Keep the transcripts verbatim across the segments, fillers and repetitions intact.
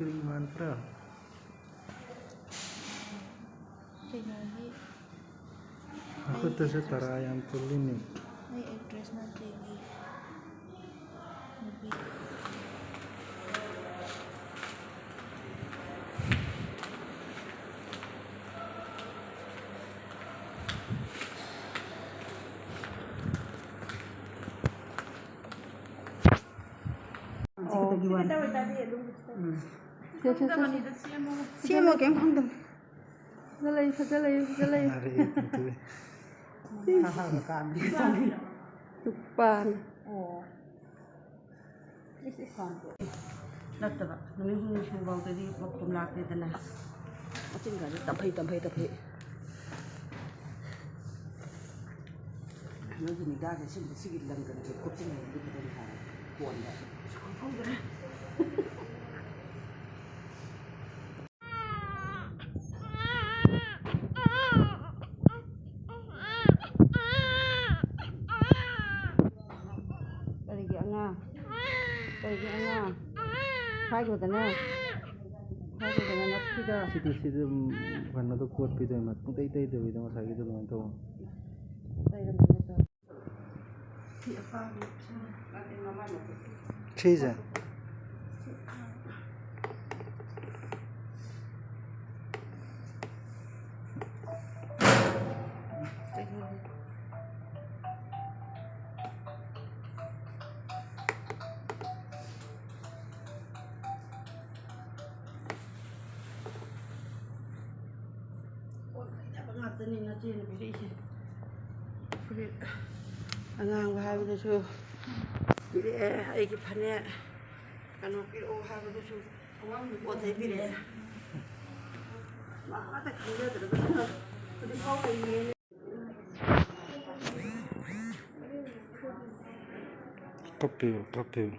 ꯀꯔꯤ ꯃꯥꯟꯕ꯭ꯔꯥ? ꯀꯩꯅꯣꯒꯤ ꯃꯈꯨꯠꯇꯁꯨ ꯑꯩ ꯇꯔꯥ ꯌꯥꯝ ꯄꯨꯜꯂꯤꯅꯦ꯫ ꯑꯩ ꯑꯦꯛꯇ꯭ꯔꯦꯁ ꯅꯠꯇꯦꯒꯤ ꯅꯨꯄꯤ꯫ ꯑꯣ꯫ ꯁꯤꯒꯤ ꯇꯧꯔ ꯇꯥꯔꯗꯤ ꯑꯗꯨꯝ ꯎꯝ꯫ ꯁꯦ, ꯁꯦ, ꯁꯦ, ꯁꯦ꯫ ꯁꯦꯝꯃꯣ꯫ ꯁꯦꯝꯃꯣ, ꯀꯩꯝ ꯈꯪꯗꯕꯅꯤ꯫ ꯐꯖ ꯂꯩ, ꯐꯖ ꯂꯩ, ꯐꯖ ꯂꯩ꯫ ꯌꯥꯔꯦ, ꯇꯨꯝꯊꯣꯛꯑꯦ꯫ ꯏꯁ꯫ ꯅꯨꯄꯥꯅꯤ꯫ ꯑꯣ꯫ ꯏꯁ, ꯏꯁ꯫ ꯅꯠꯇꯕ, ꯅꯨꯃꯤꯠ ꯍꯨꯝꯅꯤ ꯁꯨꯕ ꯐꯥꯎꯗꯗꯤ ꯃꯈꯣꯝ ꯂꯥꯛꯇꯦꯗꯅ꯫ ꯃꯆꯤꯟ ꯀꯥꯁꯦ ꯇꯝꯐꯩ, ꯇꯝꯐꯩ, ꯇꯝꯐꯩ꯫ ꯅꯣꯏꯒꯤ ꯅꯤꯗꯥꯁꯦ ꯁꯤꯒꯤ, ꯁꯤꯒꯤ ꯂꯪꯒꯅꯤꯁꯦ ꯀꯨꯞꯁꯤꯟꯅꯕꯗꯤ ꯐꯖꯅ ꯍꯥꯏ꯫ ꯀꯣꯟꯗ꯫ ꯈꯪꯍꯧꯗ꯭ꯔꯦ꯫ ꯀꯔꯤꯒꯤ ꯑꯉꯥꯡ? ꯀꯔꯤꯒꯤ ꯑꯉꯥꯡ? ꯍꯥꯏꯈꯣꯗꯅ꯫ ꯍꯥꯏꯈꯣꯗꯅ ꯅꯞꯈꯤꯗ꯫ ꯁꯤꯗꯤ ꯁꯤꯗ, ꯎꯝ, ꯀꯩꯅꯣꯗꯣ ꯀꯣꯠꯄꯤꯗꯣ, ꯄꯨꯡꯇꯩ ꯇꯩꯗꯕꯤꯗ ꯉꯁꯥꯏꯒꯤꯗꯣ ꯑꯗꯨꯃꯥꯏꯅ ꯇꯧ꯫ ꯇꯩꯔꯝꯕ ꯅꯠꯇ꯭ꯔꯣ? ꯁꯤꯁꯦ꯫ ꯀꯣꯟ ꯍꯩꯅꯕ ꯉꯥꯛꯇꯅꯤ ꯅꯆꯦꯅ ꯄꯤꯔꯛꯏꯁꯦ꯫ ꯐꯨꯔꯤꯠ ꯑꯉꯥꯡꯕ ꯍꯥꯏꯕꯗꯁꯨ ꯄꯤꯔꯛꯑꯦ, ꯑꯩꯒꯤ ꯐꯅꯦꯛ ꯀꯩꯅꯣ ꯄꯤꯔꯛꯑꯣ ꯍꯥꯏꯕꯗꯁꯨ ꯑꯋꯥꯡꯕ ꯄꯣꯠ ꯆꯩ ꯄꯤꯔꯛꯑꯦ꯫ ꯃꯥ ꯑꯃꯠꯇ ꯈꯪꯖꯗ꯭ꯔꯒ ꯍꯧꯖꯤꯛꯐꯥꯎ ꯂꯩꯔꯤꯌꯦ꯫ ꯀꯞꯄꯤꯌꯨ, ꯀꯞꯄꯤꯌꯨ꯫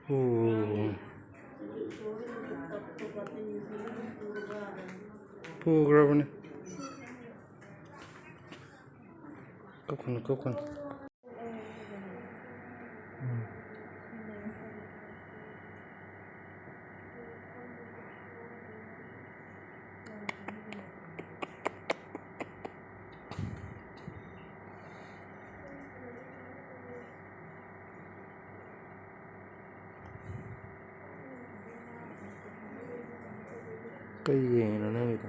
ꯑꯣ꯫ ꯄꯨꯈ꯭ꯔꯕꯅꯤ꯫ ꯀꯞꯀꯅꯨ, ꯀꯞꯀꯅꯨ꯫ ꯎꯝ꯫ ꯀꯩ ꯌꯦꯡꯉꯤꯅꯣ ꯅꯪꯒꯤꯗꯣ?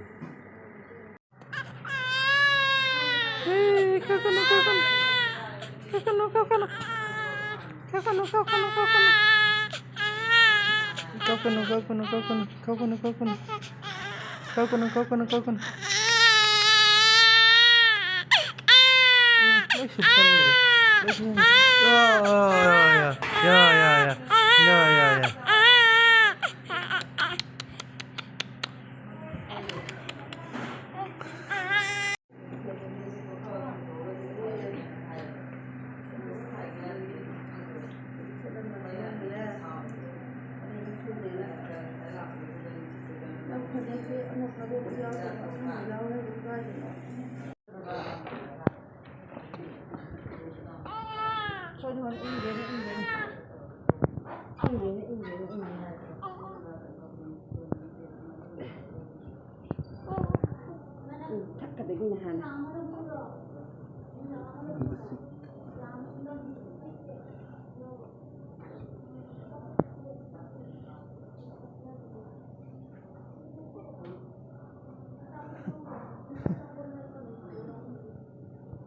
ꯑꯦ, ꯀꯛꯀꯅꯨ, ꯀꯛꯀꯅꯨ꯫ ꯀꯛꯀꯅꯨ, ꯀꯛꯀꯅꯨ꯫ ꯀꯛꯀꯅꯨ, ꯀꯛꯀꯅꯨ, ꯀꯛꯀꯅꯨ꯫ ꯀꯛꯀꯅꯨ, ꯀꯛꯀꯅꯨ, ꯀꯛꯀꯅꯨ꯫ ꯀꯛꯀꯅꯨ, ꯀꯛꯀꯅꯨ꯫ ꯀꯛꯀꯅꯨ, ꯀꯛꯀꯅꯨ, ꯀꯛꯀꯅꯨ꯫ ꯎꯝ, ꯂꯣꯏ ꯁꯨꯞꯆꯟꯈ꯭ꯔꯦ꯫ ꯂꯣꯏ ꯁꯨꯞꯆꯟꯈ꯭ꯔꯦ꯫ ꯌꯥ, ꯌꯥ, ꯌꯥ, ꯌꯥ, ꯌꯥ, ꯌꯥ, ꯌꯥ, ꯌꯥ, ꯌꯥ, ꯌꯥ, ꯌꯥ, ꯌꯥ, ꯌꯥ꯫ ꯁꯣꯏꯗꯅ ꯏꯪꯗꯦꯅꯦ, ꯏꯪꯗꯦꯅꯦ꯫ ꯏꯪꯗꯦꯅꯦ, ꯏꯪꯗꯦꯅꯦ, ꯏꯪꯗꯦ ꯍꯥꯏꯔꯛꯄ꯫ ꯎꯝ, ꯊꯛꯀꯗꯣꯏꯒꯤꯅꯦ ꯍꯥꯟꯅ꯫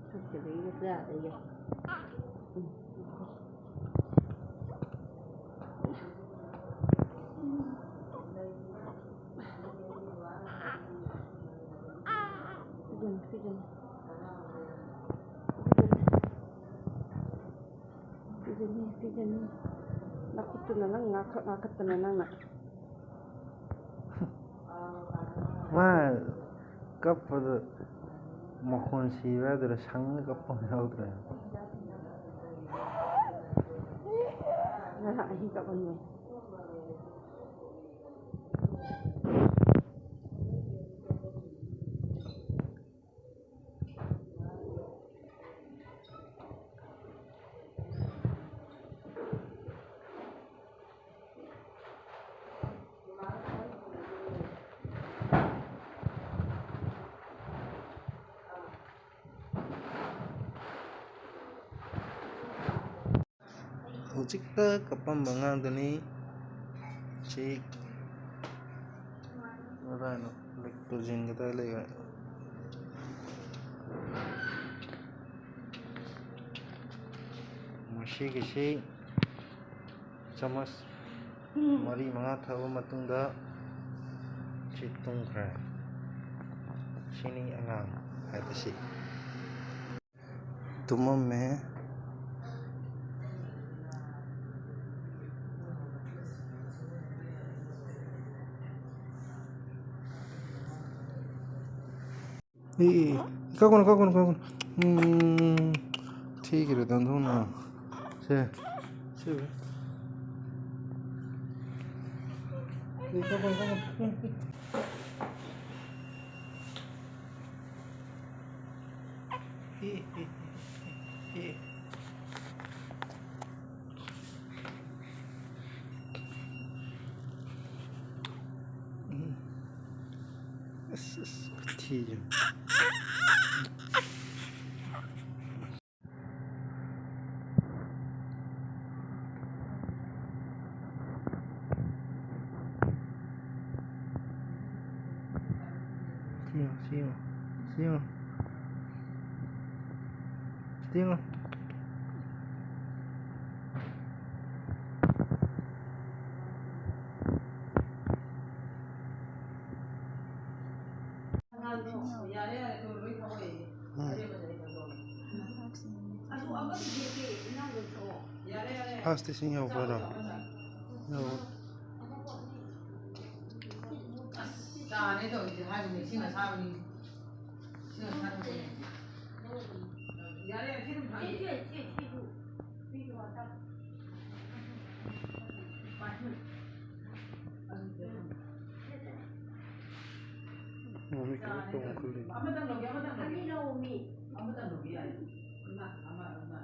ꯊꯛꯀꯗꯣꯏꯒꯤ ꯆꯥꯗꯣꯏꯒꯤ꯫ ꯎꯝ꯫ ꯄꯤꯖꯅꯤ, ꯄꯤꯖꯅꯤ꯫ ꯄꯤꯖꯅꯤ, ꯄꯤꯖꯅꯤ꯫ ꯅꯈꯨꯠꯇꯨꯅ ꯅꯪ ꯉꯥꯈꯠ ꯉꯥꯈꯠꯇꯅ ꯅꯪꯅ꯫ ꯃꯥ ꯀꯞꯄꯗ ꯃꯈꯣꯟ ꯁꯤꯕ ꯌꯥꯗ꯭ꯔꯦ, ꯁꯪꯉ ꯀꯞꯄ ꯑꯃ ꯌꯥꯎꯗ꯭ꯔꯦ꯫ ꯉꯔꯥꯡ ꯑꯍꯤꯡ ꯀꯞꯄꯅꯤ꯫ ꯆꯤꯛꯇ ꯀꯞꯄꯝꯕ ꯑꯉꯥꯡꯗꯨꯅꯤ꯫ ꯁꯤ ꯀꯗꯥꯏꯅꯣ? Lactogen ꯀꯗꯥꯏ ꯂꯩꯈ꯭ꯔꯦ? ꯃꯁꯤꯒꯤꯁꯤ ꯆꯥꯃꯁ ꯃꯔꯤ ꯃꯉꯥ ꯊꯛꯑꯕ ꯃꯇꯨꯡꯗ ꯁꯤ ꯇꯨꯝꯈ꯭ꯔꯦ꯫ ꯁꯤꯅꯤ ꯑꯉꯥꯡ ꯍꯥꯏꯕꯁꯤ꯫ ꯇꯨꯝꯃꯝꯃꯦ꯫ ꯑꯦ, ꯑꯦ, ꯑꯦ꯫ ꯀꯛꯀꯅꯨ, ꯀꯛꯀꯅꯨ, ꯀꯛꯀꯅꯨ꯫ ꯎꯝ, ꯊꯤꯈ꯭ꯔꯦ, ꯇꯟꯊꯣꯛꯅ꯫ ꯁꯦ, ꯁꯦ꯫ ꯑꯦ, ꯀꯛꯀꯅꯨ, ꯀꯛꯀꯅꯨ꯫ ꯑꯦ, ꯑꯦ, ꯑꯦ, ꯑꯦ꯫ ꯎꯝ꯫ ꯑꯁ, ꯑꯁ, ꯈꯨꯊꯤꯁꯦ꯫ ꯁꯤ ꯌꯦꯡꯉꯣ, ꯁꯤ ꯌꯦꯡꯉꯣ, ꯁꯤ ꯌꯦꯡꯉꯣ꯫ ꯁꯤ ꯌꯦꯡꯉꯣ꯫ ꯎꯝ꯫ ꯑꯁ, ꯏꯁꯤꯡ ꯌꯥꯎꯕ꯭ꯔꯥ? ꯌꯥꯎ-, ꯑꯁ, ꯆꯥꯅꯦ ꯇꯧꯔꯤꯁꯦ, ꯍꯥꯏꯕꯅꯦ, ꯏꯁꯤꯡ ꯑꯁꯥꯕꯅꯤ꯫ ꯏꯁꯤꯡ ꯑꯁꯥꯕꯅꯤ꯫ ꯌꯥꯔꯦ, ꯌꯥꯔꯦ, ꯁꯤ ꯑꯗꯨꯝ ꯊꯝꯃꯦ꯫ ꯃꯃꯤꯠ ꯈꯔ ꯇꯣꯡꯈꯠꯂꯤ꯫ ꯑꯃꯇꯪ ꯂꯧꯒꯦ, ꯑꯃꯇꯪ ꯂꯧꯒꯦ꯫ ꯑꯅꯤ ꯂꯧꯑꯣ, ꯃꯤ꯫ ꯑꯃꯇꯪ ꯂꯧꯒꯦ ꯌꯥꯏ꯫ ꯑꯃ, ꯑꯃ, ꯑꯃ꯫